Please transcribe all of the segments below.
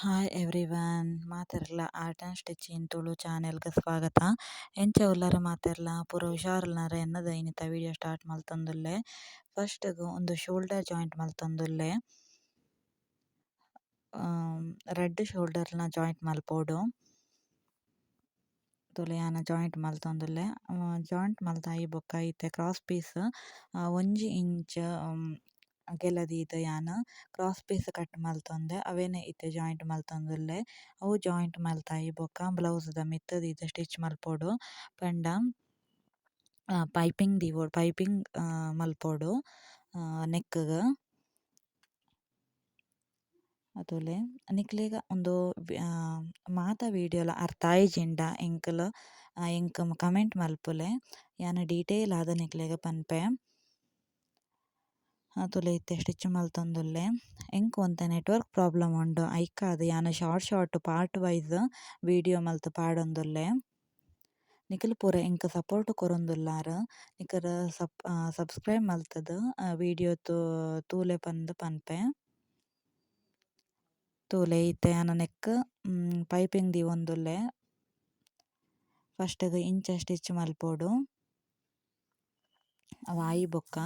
Hi everyone, ಮಾತೆರ್ಲ art and stitching Tulu channel ಗ್ ಸ್ವಾಗತ. ಎಂಚ ಉಲ್ಲರ್ ಮಾತೆರ್ಲ? ಪೂರ ಹುಷಾರುಲ್ನರ ಎನ್ನದ ಇನಿತ ವಿಡಿಯೋ ಸ್ಟಾರ್ಟ್ ಮಲ್ತೊಂದುಲ್ಲೆ. ಫಸ್ಟ್ ಗು ಉಂದು ಶೋಲ್ಡರ್ ಜಾಯಿಂಟ್ ಮಲ್ತೊಂದುಲ್ಲೆ. ರಡ್ಡ್ ಶೋಲ್ಡರ್ ಲ ಜಾಯಿಂಟ್ ಮಲ್ಪೊಡು. ತೂಲೆ ಯಾನ್ ಜಾಯಿಂಟ್ ಮಲ್ತೊಂದುಲ್ಲೆ. ಜಾಯಿಂಟ್ ಮಲ್ತಾಯಿ ಬೊಕ್ಕ ಇತ್ತೆ ಕ್ರಾಸ್ ಪೀಸ್ 1 ಇಂಚ್ ಅಗೆಲ ದೀದ್ ಯಾನ್ ಕ್ರಾಸ್ ಪೀಸ್ ಕಟ್ ಮಲ್ತೊಂದೆ ಅವೆನ್ ಇತ್ತೆ ಜಾಯಿಂಟ್ ಮಲ್ತೊಂದುಲ್ಲೆ. ಅವು ಜಾಯಿಂಟ್ ಮಲ್ತಾಯಿ ಬೊಕ್ಕ ಬ್ಲೌಸ್ ದ ಮಿತ್ತ್ ದೀದ್ ಸ್ಟಿಚ್ ಮಲ್ಪೊಡು ಪಂಡ ಪೈಪಿಂಗ್ ದೀವೊಡು, ಪೈಪಿಂಗ್ ಮಲ್ಪೊಡು ನೆಕ್ ಗ್. ತೂಲೆ ನಿಕ್ಲೆಗ್ ಉಂದು ಮಾತ ವಿಡಿಯೋಲ ಅರ್ಥ ಆಯಿಜಿಂಡ ಎಂಕುಲು ಎಂಕ್ ಕಮೆಂಟ್ ಮಲ್ಪುಲೆ, ಯಾನ್ ಡೀಟೇಲ್ ಆದ್ ನಿಕ್ಲೆಗ್ ಪನ್ಪೆ. ತೂಲೆ ಇತ್ತೆ ಸ್ಟಿಚ್ ಮಲ್ತೊಂದುಲ್ಲೆ. ಎಂಕ್ ಒಂತೆ ನೆಟ್ವರ್ಕ್ ಪ್ರಾಬ್ಲಮ್ ಉಂಡು, ಐಕಾದ್ ಯಾನ್ short short part wise video ಮಲ್ತ್ ಪಾಡೊಂದುಲ್ಲೆ. ನಿಕುಲು ಪೂರ ಎಂಕ್ ಸಪೋರ್ಟ್ ಕೊರೊಂದುಲ್ಲಾರ್, ನಿಕುಲು ಸಬ್ಸ್ಕ್ರೈಬ್ ಮಲ್ತುದು ವಿಡಿಯೋ ತೂಲೆ ಪಂದ್ ಪನ್ಪೆ. ತೂಲೆ ಇತ್ತೆ ಯಾನ್ ನೆಕ್ ಪೈಪಿಂಗ್ ದೀವೊಂದುಲ್ಲೆ. ಫಸ್ಟ್ ಗ್ ಇಂಚ ಸ್ಟಿಚ್ ಮಲ್ಪೊಡು. ಅವು ಆಯಿ ಬೊಕ್ಕ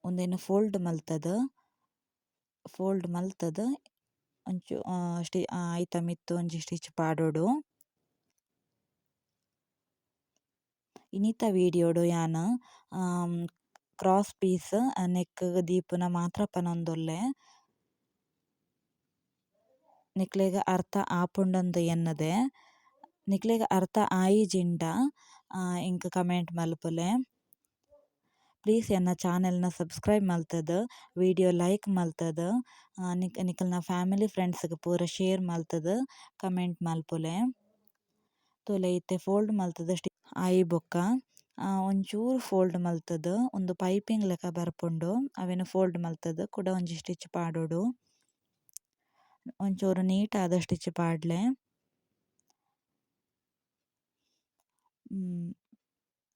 ಉಂದೆನ್ ಫೋಲ್ಡ್ ಮಲ್ತುದು ಒಂಚು ಐತ ಮಿತ್ತ್ ಒಂಜಿ ಸ್ಟಿಚ್ ಪಾಡೊಡು. ಇನಿತ ವಿಡಿಯೋಡು ಯಾನ್ ಕ್ರಾಸ್ ಪೀಸ್ ನೆಕ್ ದೀಪುನ ಮಾತ್ರ ಪನೊಂದುಲ್ಲೆ. ನಿಕ್ಲೆಗ್ ಅರ್ಥ ಆಪುಂಡಂದ್ ಎನ್ನುದೆ. ನಿಕ್ಲೆಗ್ ಅರ್ಥ ಆಯಿಜಿಂಡ ಎಂಕ್ ಕಮೆಂಟ್ ಮಲ್ಪುಲೆ. ಪ್ಲೀಸ್ ಎನ್ನ ಚಾನೆಲ್ ನ ಸಬ್ಸ್ಕ್ರೈಬ್ ಮಲ್ತುದು, ವಿಡಿಯೋ ಲೈಕ್ ಮಲ್ತುದು, ನಿಕಲ್ನ ಫ್ಯಾಮಿಲಿ ಫ್ರೆಂಡ್ಸ್ ಗ್ ಪೂರ ಶೇರ್ ಮಲ್ತುದು ಕಮೆಂಟ್ ಮಲ್ಪುಲೆ. ತೂಲೆ ಇತ್ತೆ ಫೋಲ್ಡ್ ಮಲ್ತುದು ಆಯಿ ಬೊಕ್ಕ ಒಂಚೂರು ಫೋಲ್ಡ್ ಮಲ್ತುದು ಉಂದು ಪೈಪಿಂಗ್ ಲೆಕ ಬರ್ಪುಂಡು, ಅವೆನ್ ಫೋಲ್ಡ್ ಮಲ್ತುದು ಕುಡ ಒಂಜಿ ಸ್ಟಿಚ್ ಪಾಡೊಡು. ಒಂಚೂರು ನೀಟ್ ಆದ್ ಸ್ಟಿಚ್ ಪಾಡ್ಲೆ.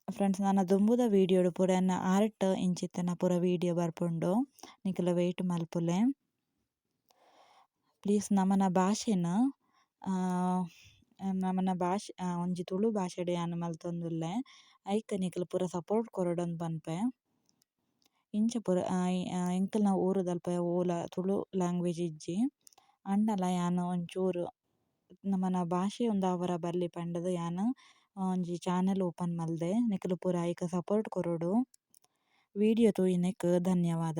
ಫ್ರೆಂಡ್ಸ್, ನನ ದುಂಬುದ ವಿಡಿಯೋಡು ಪೂರ ಎನ್ನ ಆರ್ಟ್ ಇಂಚಿತ್ತಿನ ಪೂರ ವಿಡಿಯೋ ಬರ್ಪುಂಡು, ನಿಕುಲು ವೈಟ್ ಮಲ್ಪುಲೆ. ಪ್ಲೀಸ್ ನಮನ ಭಾಷೆನ್ ನಮನ ಭಾಷೆ ಒಂಜಿ ತುಳು ಭಾಷೆಡ್ ಯಾನ್ ಮಲ್ತೊಂದುಲ್ಲೆ, ಐಕ್ ನಿಕುಲು ಪೂರ ಸಪೋರ್ಟ್ ಕೊರೊಡಂದ್ ಪನ್ಪೆ. ಇಂಚ ಪೂರ ಎಂಕಲ್ನ ಊರುದಲ್ಪ ಓಲ ತುಳು ಲ್ಯಾಂಗ್ವೇಜ್ ಇಜ್ಜಿ, ಅಂಡಲ ಯಾನ್ ಒಂಚೂರು ನಮನ ಭಾಷೆ ಉಂದಾವರ ಬಲ್ಲಿ ಪಂಡುದು ಯಾನ್ ಒಂಜಿ ಚಾನೆಲ್ ಓಪನ್ ಮಲ್ದೆ. ನಿಕುಲು ಪೂರ ಐಕ್ ಸಪೋರ್ಟ್ ಕೊರೊಡು. ವಿಡಿಯೋ ತೂಯಿನೆಕ್ ಧನ್ಯವಾದ.